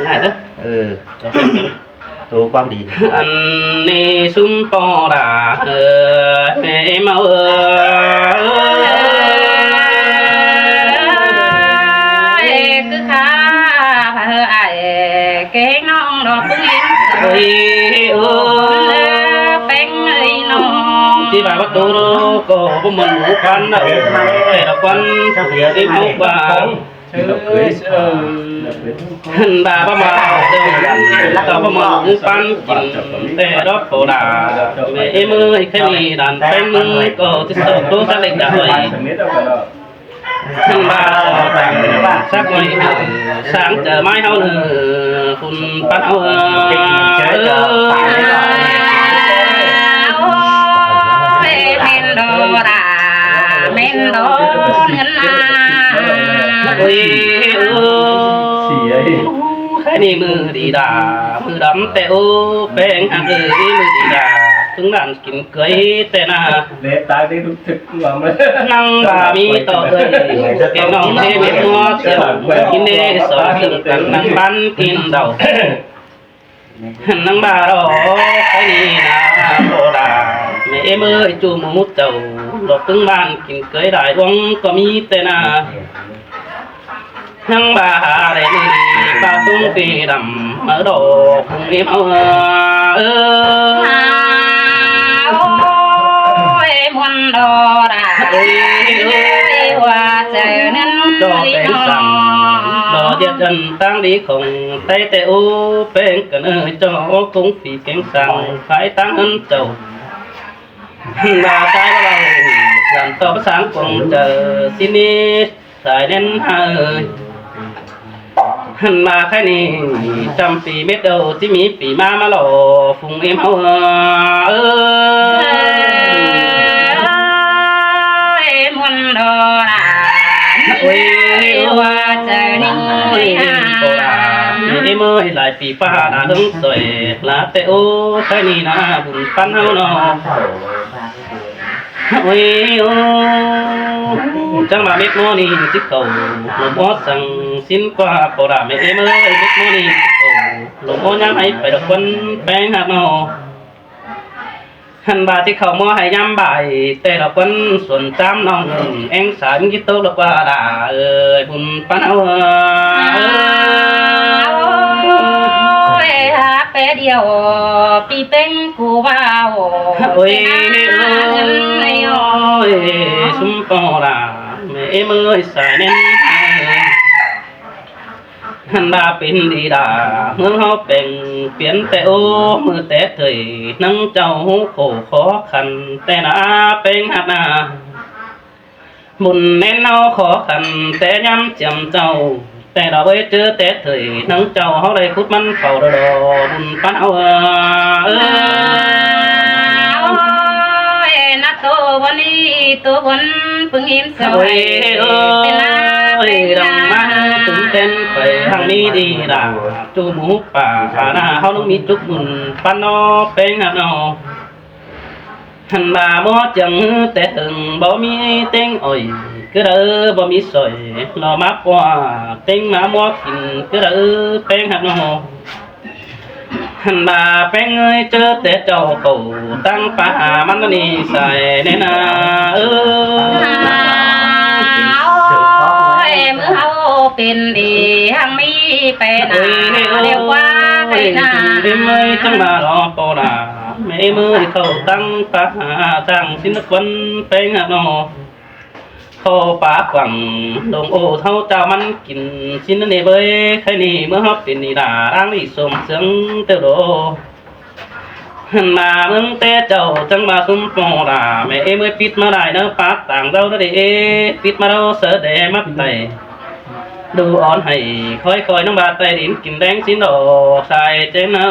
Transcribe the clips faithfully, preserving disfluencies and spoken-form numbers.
Ngại đó. Ừ. Tố quang đi. Ăn ni sum po đà, ơ, mẹ mau ơi. Ê, cứ khá, phá hơ ai, cái nong đó cũng yên. Ôi, ôi. Peng ơi nong. Chỉ bà bắt tố đó, có bố mình ngủ quán đó. Ê, đó quán, đi ngủ quán. Hăn ba bá mau, tao bá mau ngũ pán kin, té đót bổ đà, mẹ ế mới khéo đi đàn pén, có chứ sổ tố xác định đã hơi. Hăn ba, xác mày, sáng chờ mai hao nơ, phun pán hao, ơ. Ôi, men đó đà, men đó nươn à. Ôi, ôi. Khái ni mưa đi đà, mưa đắm té ô, peng hạt ơi, mưa đi đà, chúng đàn kín cưới té nà. Lễ tang đi đúc thực của mình. Năng bà mi tỏ ơi, kẻ nòng thế biết mua, sửa, kín đê, sửa, sửa, năng bán kín đầu. Năng bà đó, cái đi nà, cô đà, mẹ em ơi, chú mù mút chầu, lộc cứng bàn, kín cưới đại uống, có mi tên à. Năng bà hà để đi, bà tung phi đầm, mở đồ, cùng em ơi. Ôi, muôn đó đà, ôi, hoa trời nên cho đi kén nó. Sàng, đó giết dân tăng đi không, tay tê ô, bên cận ơi, cho ô, cũng phi kén sàng, phải tăng hơn chầu. Bà cái đó là, làm to sáng cùng chờ, xin đi. Sai nên hơi. Hăn ba khai ni, trăm pì mết đầu, tí mí pì má má lỏ, phung em hao ơi. Ôi, muôn đó là, ôi, ôi, ôi, trời ninh ôi, ơi à. Ôi, em ơi, lại pì pha đã hứng sỏi, lá tê ô, khai ni nà, bùn păn hao nó. Ôi, ôi, chắng ba mết mô ni, chích khẩu, lộp ót săng, xin qua, cô đà mẹ em ơi, mết mô ni, chích khẩu, lộp ót nhắm hãy phải đọc quân, peng hạt nó. Hăn ba chích khẩu mô hãy nhắm bài, tê đọc quân, xuân chám nòng, em sáng, chích tốc đọc qua đà, ơi, bùn păn hao, ơi. Ôi, hả, pé điêu, pi peng, cô ba, ôi, ôi, ôi, sum po đà, mẹ em ơi, sai nên. Hăn ba pin đi đà, mưa hao peng, piến tê ô, mưa té thời, nắng châu hú khổ khó khăn, tê nà peng hạt nà. Bùn nên hao khó khăn, té nhắm chiếm châu, té đó với chớ té thời, nắng châu hao đây cút mắn khẩu đồ đồ, bùn pán hao ơ. Ôi, nát tô bón đi, tô bón pưng im soi. Ôi, ôi, đồng má tứng tên phải hàng mi đi đà, chu mũ pà, hà na hao nung mi chúc bùn pán nó, peng hạt nó. Hăn ba mô chăng té hưng bó mi téng ỏi, cứ đỡ bó mi sỏi, lo má qua, téng má mô kín, cứ đỡ peng hạt nó. Hăn ba peng ơi chớ té châu khẩu, tăng pa hà mắn ni sai nên à, ơ. Ôi, mưa hao pin đi, hàng mi pè nà, ôi, ôi, đi qua ôi, pè nà. Đi mơi chăng mà lo po đà, mẹ mơi khẩu tăng pa hà, tăng xin quân peng hạt nó. Khổ pá quẳng, đồng ô thâu chào mắn kín, xin nê bơi, khai ni mưa hóp pin ni đà, đang đi sôm sướng tiêu đồ. Hăn ba mưng té châu chăng ba sum po đà, mẹ ê mơi pít má đài nơ pát tàng dâu đó đi ê, pít má đâu sớ đe mắt tay. Đồ ón hãy khói khói nông ba tay đến kín đen xin đỏ sai chén nơ.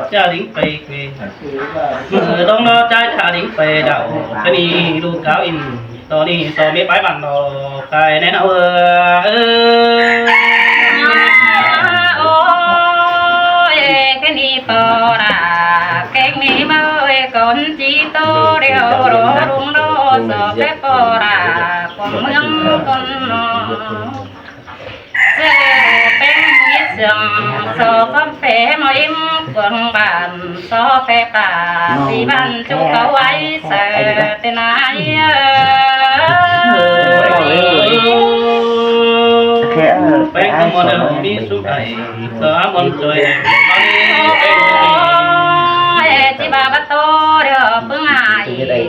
ꞌchạ đính pay quê. ꞌMự ꞌlống ꞌnọ ꞌchái ꞌchạ đính pay đảo. Cái này đu cáo in. Tỏ đi, tỏ mê bái bản đồ. Cái này nó, ơ, ơ. Ôi, cái này tỏ ra, cái này mà ơi con chỉ tỏ điều đó đúng đó, so cái tỏ ra, con mương con nó. Sư pên nhị sương so khóm phế ꞌmo im cuông bản so phế pả, ti bản chu cáu ái sơ tên ái ơ. Pên ꞌcọ ꞌmôn ơ, mi sung ai, so ꞌmôn ꞌchoi ai, pên ꞌcọ ꞌmôn. Ôi, ꞌchí ba bát tô ꞌlẹo ꞌpứng ai,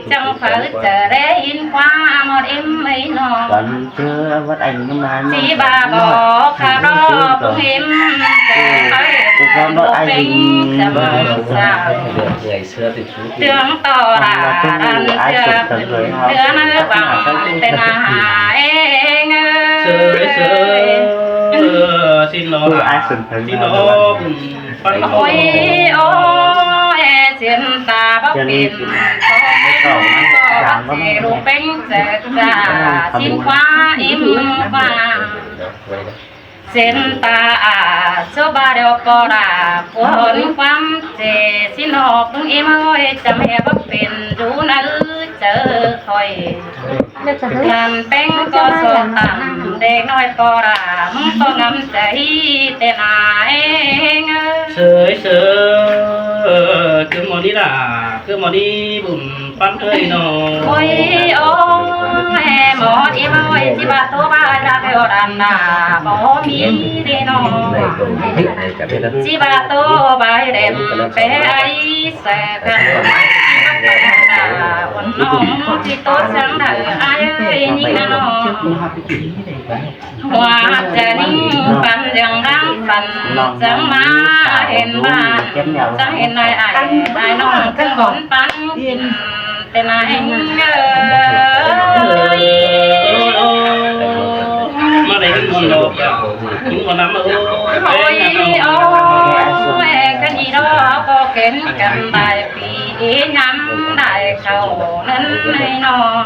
chắng phải chớ đé in ꞌquá ꞌmôn im ꞌmí ꞌnọ. Còn chưa bắt anh nó mà ꞌchí ba bók khả ꞌnọ ꞌpứng im, chớ phải ꞌpứng chắng sao. Ngày xưa thì chú Tương tỏ ra đàn xưa, tưa nơ bằng tên ai eng ơi. Sơ, sơ, sơ, xin nó, xin nó, Ôi, ôi, xin ta bác pin, có bác sĩ lũ bánh sệt ra, xin khóa im vàng. Xin ta à, số ba điều có ra, cuốn quán chế, xin họ cũng im ơi, chăm hè bác pin, rú nắng chớ khỏi. Làm bánh có số tạm, để nói có ra, không có ngắm cháy, tên ai eng ơi. Sới, sới, cứ món đi là, cứ món đi bùn. Păn ơi nó. Ôi, ôi, ôi, ꞌmó đi ꞌmá ơi, ꞌchí ba tô ba đa theo đàn đà, bó mi đi nó. ꞌChí ba tô ba đêm, bé ai sẽ khăn. Uốn nó, ꞌchí tô sáng đà, ai ơi, nhí nó. Hoa chả ninh păn dường đang păn, chắng má hên ba, chắng hên ai ai, ai nong chắng bón păn, tên ai eng ơi. Mà đây cái gì đâu, cũng có năm ơi. Ôi, ôi, cái gì đó, có kén cắn bài vì ngắm đại khẩu nên này nó.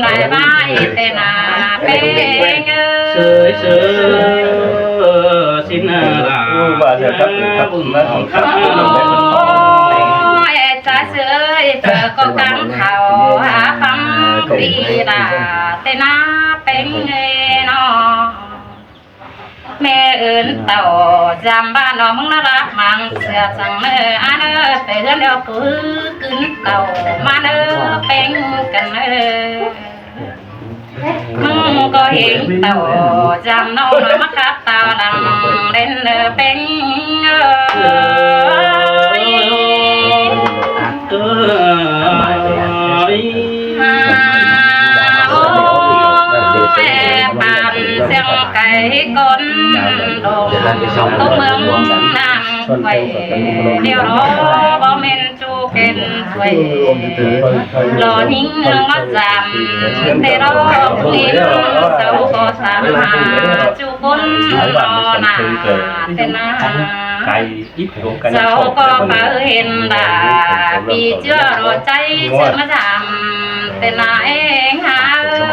Lai bai te na peng ơi. Sới sới xin là. Ôi, bà giờ cắt, cắt, cắt, cắt. Ôi, cha sới, cha có cắn thảo, hả, phăng phi là te na peng ơi nó. Mẹ ưn tàu giam ba nó mưng nó lạp mang sửa săng nơ, á nơ, pê ưn đeo pứ cứng tàu, má nơ, peng cắn nơ. Mưng có hình tàu giam nó, nó mắc khắp tàu lăng đến nơ peng ơi. Ôi, ôi, bàn xiếng cái con đồng, tô mương nam quẩy, điều đó bố men chu kên quẩy. Lo những nương ngót giảm, thế đó cũng in, sau có tám hà, chu côn lo nà, tên nà. Sau có pháo hiền đã, vì chưa rồi cháy, sự mất giảm, tên là em hả ơi. Ôi,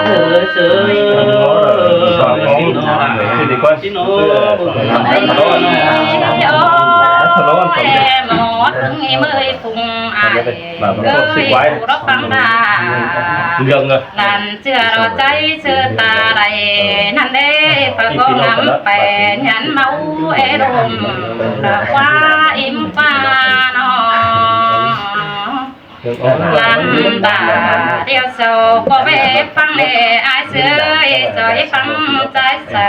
ôi, ôi, em hót hứng em ơi phùng ai, ơi, phủ đó phăng đà. Lăn chưa rồi cháy, sự ta đây, năn đê, phá có ngắm phải, nhắn máu, ê, đồn, đã qua, im qua, nó. Lăn ta, điều sâu, có về phăng lệ, ai sửa, ê, soi phăng, trái sờ,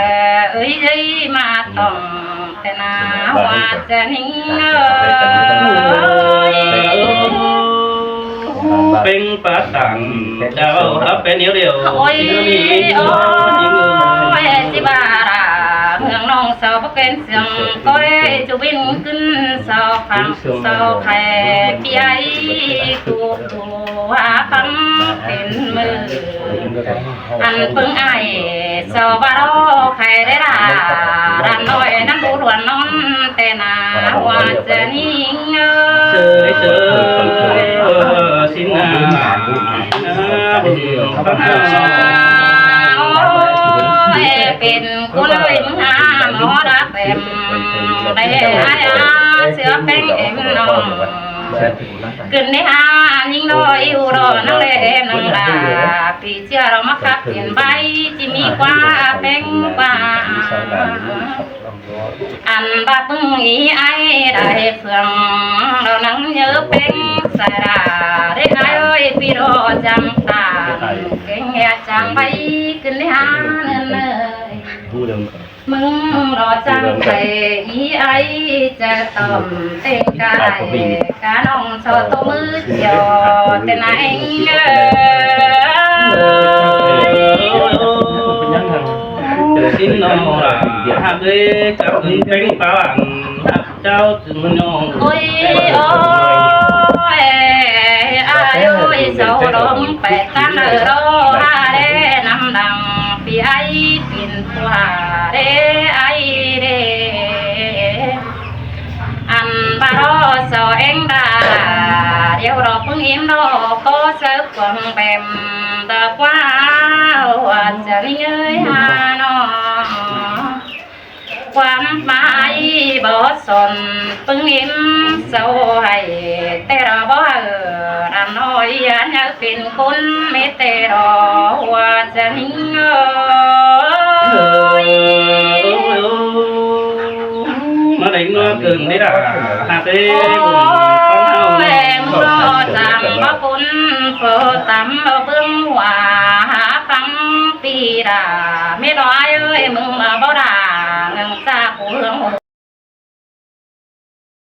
ơi, dây mà tòng, thế nào, hoa, sẽ nính, ơi. Peng pá tang, chao há pén hiếu điều. Ôi, ôi, ôi, chị bà là hương nông sao bắc kén sương, coi chu bin cưng sao phẳng, sao khai, pi ai, tu, tu, há phẳng, pên mơ. Ăn pưng ai, sao bà đó khai đấy là, đàn nói năn bố đuổi non, tên à, hoa, chân Sới sới, ơ, xin à, à, bưng, à, ôi, pên cô lơi mưng hà, mó đá pem, đây ai à, sửa peng em nong. Cưng đấy hà, nính đó, yêu đó, năng lệ em nong là, pì chia đó mắc khắp tiền bay, chỉ mi qua, peng qua. Ăn bác bưng ý ai đại phương, lo nắng nhớ peng sai đà, để ai ơi, pi đó chăm ta, kênh nghe chăm bay, cưng đi há nên ơi. Mưng đó chăm thầy ý ai, chả tòm tên cái, cá nông so tô mứ chiều, tên anh ơi. Xin nó là hạt lê, chăm cưng peng pá bản, hạt chao cưng nông. Ôi, ôi, ai ơi, sâu đốm pẹt tan ở đó, ha, để năm đằng, pi ai, pin, pua, để ai, để. Ăn ba đó, sâu eng đà, điều đó, pưng im đó, có sớ quăng bèm, ta qua, hoa, chân, ơi, ha, nó. Quán mái bó son pưng im sâu hay, tê rò bó hờ, đàn nói ăn nhớ pin cún mê tê rò hua chân ơi. Mà đánh nó cưng đi đã, hạt tê. Ôi, em lo rằng bó cún phô tắm bó bưng hua há phăng pì đà, mê lo ai ơi, mưng mà bó đà, ngừng xa cú hương